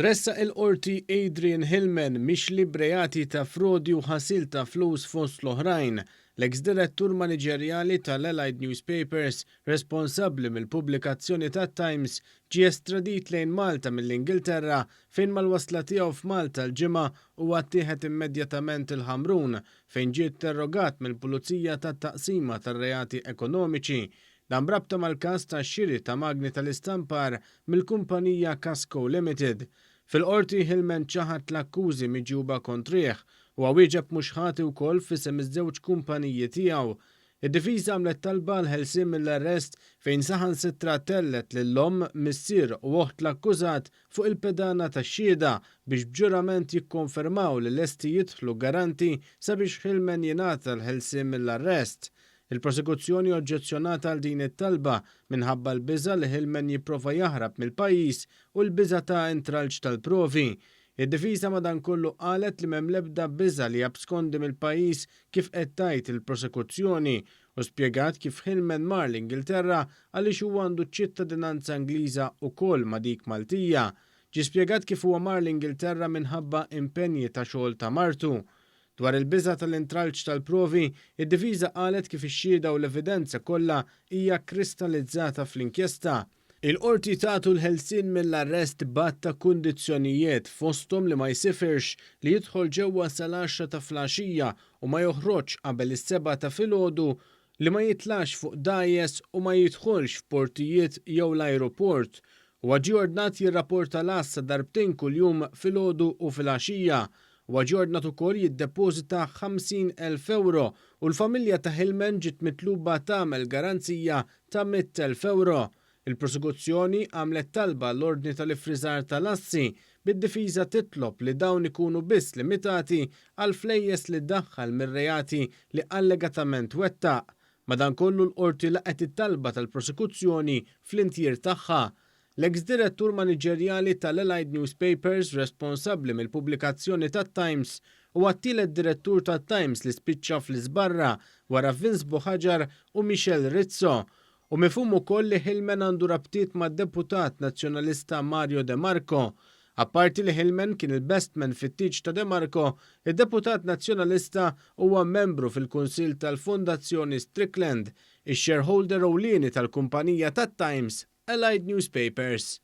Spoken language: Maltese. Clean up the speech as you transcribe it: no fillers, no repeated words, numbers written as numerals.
Tressaq il-Qorti Adrian Hillman mixli b'reati ta' frodi u ħasil ta' flus fost l-oħrajn. L-eks direttur maniġerjali tal-Allied Newspapers responsabbli mill-pubblikazzjoni tat-Times ġie estradit lejn Malta mill-Ingilterra fejn mal-wasla tiegħu f'Malta l-Ġimgħa huwa ttieħed immedjatament il-Ħamrun fejn ġie interrogat mill-Pulizija tat-Taqsima tar-Reati Ekonomiċi. Dan b'rabta mal-każ ta' xiri ta' magni tal-istampar mill-kumpanija Kasco Limited. Fil-Qorti Hillman ċaħad l-akkużi miġjuba kontrih. Huwa wieġeb mhux ħati wkoll f'isem iż-żewġ kumpaniji tiegħu. Id-difiża għamlet talba għall-ħelsien mill-arrest fejn saħansitra tellgħet lill-omm, missier u oħt l-akkużat fuq il-pedana tax-xhieda biex b'ġurament jikkonfermaw li lesti jidħlu garanti sabiex Hillman jingħata l-ħelsien mill-arrest. Il-prosekuzzjoni oġġezzjonat għal din it-talba minħabba l-biża' li Hillman jipprova jaħrab mill-pajjiż u l-biża' ta' intralċ tal-provi. Id-difiża madankollu qalet li m'hemm l-ebda biża' li jabskondi mill-pajjiż kif qed tgħid il-prosekuzzjoni u spjegat kif Hillman mar l-Ingilterra għaliex huwa għandu ċ-ċittadinanza Ingliża ukoll ma' dik Maltija. Ġie spjegat kif huwa mar l-Ingilterra minħabba impenji ta' xogħol ta' martu. Dwar il-biża' tal-intralċ tal-provi, id-difiża qalet kif ix-xhieda u l-evidenza kollha hija kristalizzata fl-inkjesta. Il-Qorti tatu l-ħelsien mill-arrest b'għadd ta' kundizzjonijiet, fosthom li ma jsifirx, li jidħol ġewwa sal-għaxra ta' flaxija u ma joħroġx qabel is-sebgħa ta' filgħodu, li ma jitlax fuq dgħajjes u ma jidħolx f'portijiet jew l-ajruport. Huwa ġie ordnat jirrapporta l-għassa darbtejn kuljum filgħodu u filgħaxija. Huwa ġie ordnat ukoll jiddepożita 50,000 ewro u l-familja ta' Hillman ġiet mitluba tagħmel garanzija ta' 100,000 ewro. Il-prosekuzzjoni għamlet talba għall-ordni tal-iffriżar tal-assi, bid-difiża titlob li dawn ikunu biss limitati għall-flejjes li daħħal mir-reati li allegatament wettaq. Madankollu l-Qorti laqgħet it-talba tal-prosekuzzjoni fl-intier tagħha. L-eks direttur maniġerjali tal-Allied Newspapers responsabbli mill-pubblikazzjoni tat-Times huwa t-tielet direttur tat-Times li spiċċa fl-iżbarra wara Vince Buhagiar u Michel Rizzo. U mifhum ukoll li Hillman għandu rabtiet mad-deputat Nazzjonalista Mario De Marco. Apparti li Hillman kien il-best man fit-tieġ ta' De Marco, id-deputat Nazzjonalista huwa membru fil-Kunsill tal-Fondazzjoni Strickland, ix-shareholder ewlieni tal-kumpanija tat-Times, Allied Newspapers.